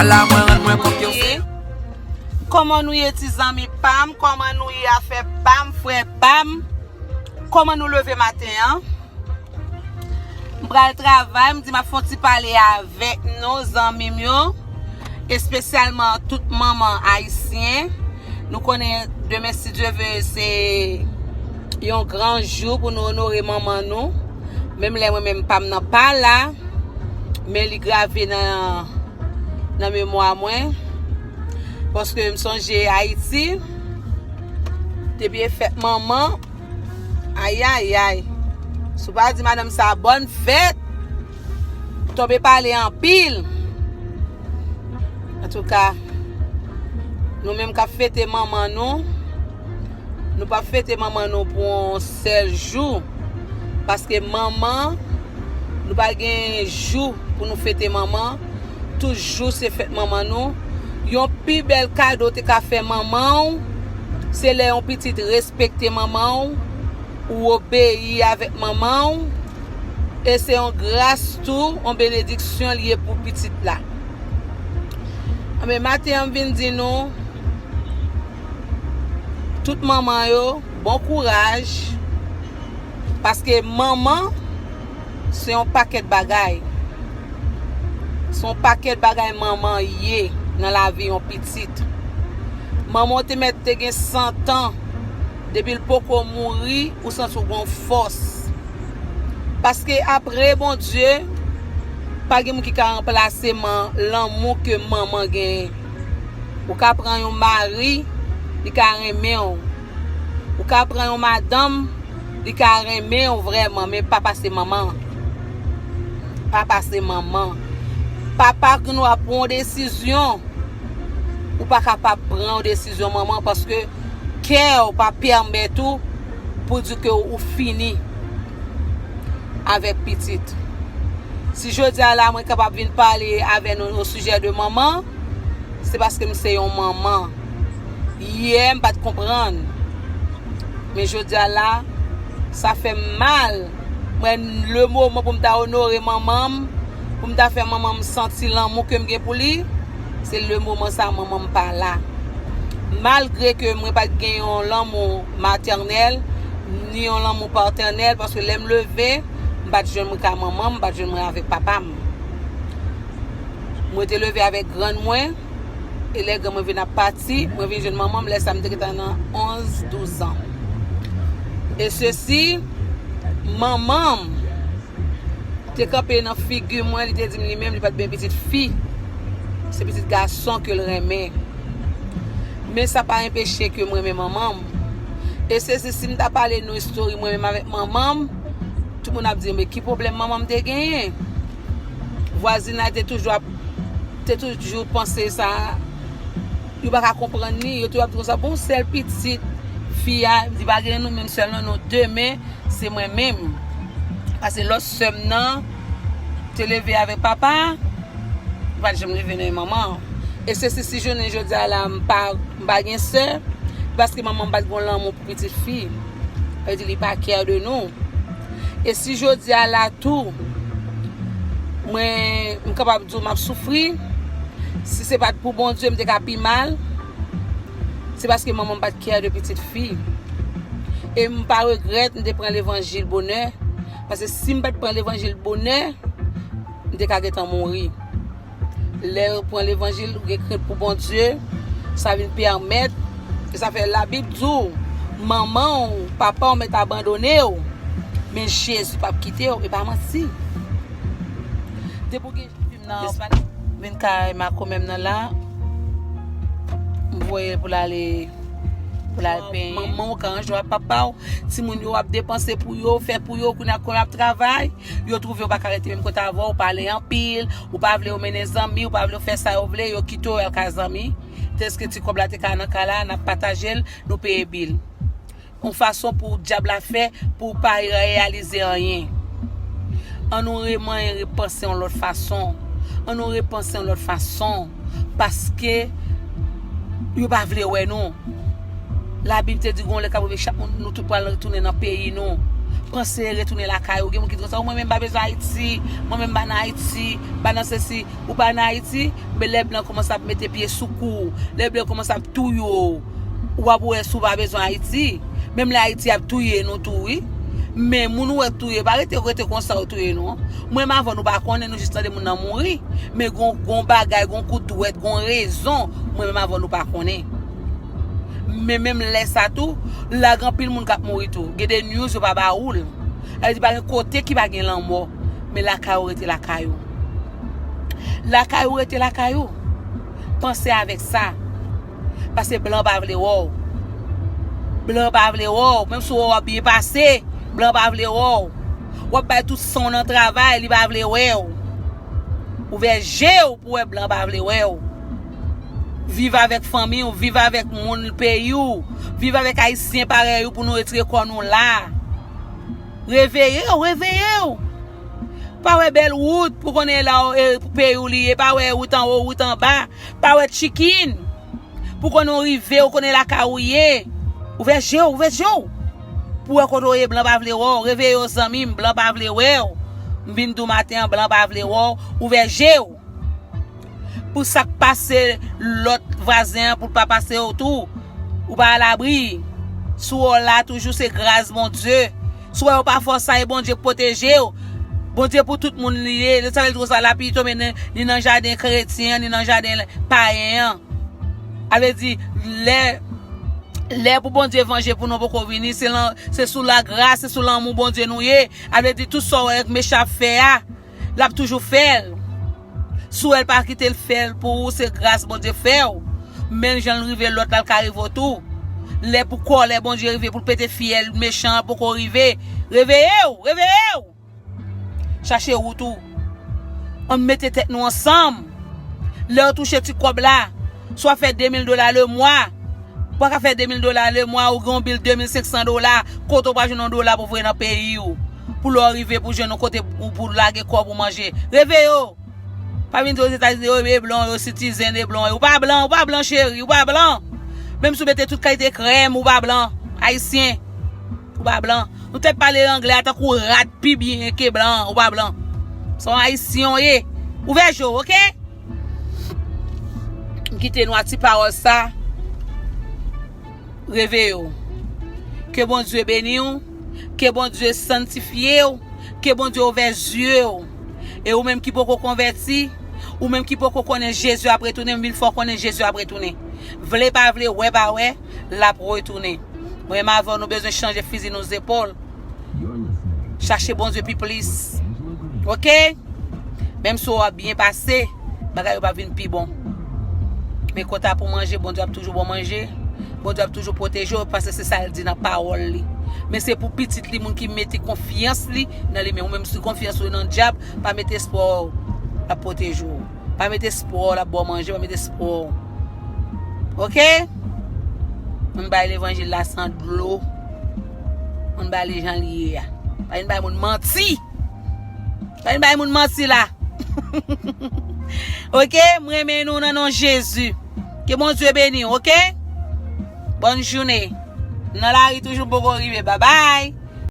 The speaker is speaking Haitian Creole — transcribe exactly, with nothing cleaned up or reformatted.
La mwen rann mwen kont yo se. Kòman nou ye, ti zanmi pa m? Kòman nou ye, afè pa m, frè pa m? Kòman nou leve maten an? M pral travay, m di m ap fè yon ti pale avèk nou, zanmi m yo, espesyalman tout manman ayisyen. Nou konnen demen, si Dye vle, se yon gran jou pou nou onore manman nou. Menm lè mwen menm pa m nan pa la, men li grave nan, nan memwa mwen. Paske m sonje Ayiti, depi e fèt manman, ayayay. Si w pa di madanm sa bòn fèt, tonbe pale anpil. Antouka, nou menm k ap fete manman nou, nou p ap fete manman nou pou yon sèl jou. Paske manman, nou pa gen jou pou nou fete manman. Tout jou se fèt manman nou. Yon pi bèl kado w te ka fè manman w, se lè yon pitit respekte manman w, ou obeyi avèk manman w, e se yon gras tou, yon benediksyon li ye pou pitit la. Anben, maten an, m vin di nou, tout manman yo, bon kouraj, paske manman se yon pakèt bagay. Se yon pakèt bagay manman ye nan lavi yon pitit. Manman w te mèt te gen san tan, depi l poko mouri, ou santi w gon fòs. Paske apre Bondye, pa gen moun ki ka ranplase man-, lanmou ke manman genyen. Ou ka pran yon mari, li ka renmen w. Ou ka pran yon madanm, li ka renmen w vrèman, men pa pase manman. Pa pase manman. Papa gen dwa pran yon desizyon. Ou pa kapab pran yon desizyon manman paske kè w pa pèmèt ou pou di ke ou fini avèk pitit. Si jodi a la mwen kapab vin pale avè nou o sijè de manman, se paske m se yon manman. Yè, m pa t konprann. Men jodi a la, sa fè m mal. Mwen, le moman pou m ta onore manman m, pou m ta fè manman m santi lanmou ke m gen pou li, se le moman sa manman m pa la. Malgre ke mwen pa t gen yon lanmou matènèl, ni yon lanmou patènèl, paske lè m leve, m pa t jwenn mwen ka manman m, m pa t jwenn mwen avèk papa m. Mwen te leve avèk grann mwen, e lè grann mwen vin ap pati, mwen vin jwenn manman m, lè sa m te gentan nan onz, douz an. E sesi, manman m te kanpe nan figi mwen, li te di m li menm, li pa t byen pitit fi. Se pitit gason ke l renmen. Men sa pa enpeche ke m renmen manman m. E sesi, si m ta pale nou istori mwen menm avèk manman m, tout moun ap di, "Men ki pwoblèm manman m te genyen?" Vwazinay te toujou ap, te toujou panse sa. Yo pa ka konprann li. Yo toujou ap di konsa, "Bon, sèl pitit fi a, li pa gen nou menm sèl non, nou de, men se mwen menm." Paske lòt sè m nan te leve avèk papa, li pa t janm leve nan manman. E se si, si jounen jodi a la, m pa, m pa gen sè, paske manman m pa t gen lanmou pou pitit fi. Sa vle di li pa kè de nou. E si jodi a la tou, mwen, m kapab di w m ap soufri, si se pa t pou Bondye, m te ka pi mal. Se paske manman m pa t kè de pitit fi. E m pa regrèt m te pran levanjil bonè. Paske si m pa t pran levanjil bonè, m te ka gentan mouri. Lè w pran levanjil, ou gen krent pou Bondye, sa vin pèmèt, e sa fè Labib di w, manman w, papa w mèt abandone w, men Jezi p ap kite w, e pa manti. Depi w gen fim nan, vin kay makomè m nan la, m voye l pou l ale, pou l al penyen. Manman w ka ranje w ak papa w, timoun yo w ap depanse pou yo, fè pou yo, kounye a kòm y ap travay, yo twouve yo pa ka rete menm kote avè w, ou pale anpil, ou pa vle yo mennen zanmi, ou pa vle yo fè sa yo vle, yo kite w al kay zanmi. Tèske ti kòb la te ka nan kay la, n ap pataje l, nou peye bil. Yon fason pou dyab la fè, pou w pa reyalize anyen. Ann nou remanyen, repanse yon lòt fason. Ann nou repanse yon lòt fason. Paske yo pa vle wè nou. Labib te di gon lè k ap rive chak moun, nou tout pral retounen nan peyi nou. Panse retounen lakay ou. Gen moun ki di konsa, "O, mwen menm m pa bezwen Ayiti, mwen menm m pa nan Ayiti, m pa nan sesi." Ou pa nan Ayiti, Men lè blan kòmanse ap mete pye sou kou w, lè blan kòmanse ap touye w, w ap wè si w pa bezwen Ayiti. Menm lè Ayiti ap touye nou tou, wi. Men moun ou wè k touye, pa rete, rete konsa yo touye nou an. Mwen menm avè w nou pa konnen, nou jis tande moun nan mouri. Men gon, gon bagay, gon kout dwèt, gon rezon, mwen menm avè w nou pa konnen. Men menm lè sa tou, la gen anpil moun k ap mouri tou. Gen de news yo pa ba ou l. Sa vle di pa gen kote ki pa gen lanmò. Men lakay ou rete lakay ou. Lakay ou rete lakay ou. Panse avèk sa. Paske blan pa vle wè w. Blan pa vle wè w. Menm si w wè w ap byen pase, blan pa vle wè w. W ap bay tout san w nan travay, li pa vle wè w. Ouvè je w pou wè blan pa vle wè w. Viv avèk fanmi w, viv avèk moun peyi w, viv avèk Ayisyen parèy ou pou nou retire kò nou la. Reveye w, reveye w. Pa wè bèl wout pou konnen la w, e, peyi w li ye, pa wè wout anwo, wout anba, pa wè chicken. Pou konnen w rive, w konnen lakay ou ye. Ouvè je w, ouvè je w. Pou wè kote w ye, blan pa vle wè w. Reveye w zanmi m, blan pa vle wè w. M vin di w maten an, blan pa vle wè w. Ouvè je w. Pou sa k pase lòt vwazen an, pou l pa pase w tou. Ou pa alabri. Si w la toujou, se gras Bondye. Si w wè yo pa fè w sa, e Bondye k pwoteje w. Bondye pou tout moun li ye. Sa vle di konsa, lapli tonbe nan, li nan jaden kretyen an, li nan jaden payen an. Sa vle di, lè, lè pou Bondye vanje pou nou poko vini, se lan, se sou lagras, se sou lanmou Bondye nou ye. Sa vle di, tout sa w wè mechan ap fè a, l ap toujou fè l. Si w wè l pa kite l fè l pou ou, se gras Bondye fè w. Men jan l rive lòt la, l ka rive w tou. Lè pou kòlè Bondye rive, pou l pete fyèl mechan an poko rive. Reveye w, reveye w! Chache wout ou. Ann mete tèt nou ansanm. Lè w touche ti kòb la, si w ap fè de mil dola le mwa, ou pa ka fè de mil dola le mwa, ou gen yon bil de mil senk san dola, kote w pral jwenn yon dola pou voye nan peyi w? Pou lè w rive, pou jwenn yon kote pou, pou lage kò w pou manje. Reveye w! Pa vin di Ozetazini, yo, e blan, yo citizen, e blan. Ou pa blan, ou pa blan, cheri, ou pa blan. Menm si w mete tout kalite krèm, ou pa blan. Ayisyen, ou pa blan. Nou te pale anglè a tankou rat pi byen ke blan, ou pa blan. Se yon Ayisyen w ye. Ouvè je w, oke? M kite nou ak ti pawòl sa. Reveye w. Ke Bondye beni w. Ke Bondye sanntifye w. Ke Bondye ouvè zye w. E ou menm ki poko konvèti, ou menm ki poko konnen Jezi ap retounen, m vin fè w konnen Jezi ap retounen. Vle pa vle, wè pa wè, l ap retounen. Mwen menm avè w, nou bezwen chanje fizi nou zepòl. Chache Bondye pi plis. Oke? Menm si w ap byen pase, bagay yo p ap vin pi bon. Men kanta pou manje, Bondye ap toujou ba w manje. Bondye ap toujou pwoteje w, paske se sa l di nan pawòl li. Men se pou pitit li, moun ki mete konfyans li nan li menm. Ou menm, si konfyans ou nan dyab, pa mete espwa w l ap pwoteje w. Pa mete espwa w l ap ba w manje, pa mete espwa w. Oke? Ann bay levanjil la san dlo. Ann bay li jan li ye a. Pa vin bay moun manti. Pa vin bay moun manti la. Oke? M renmen nou nan non Jezi. Ke Bondye beni w, oke? Bòn jounen. M nan lari toujou, m poko rive. Babay.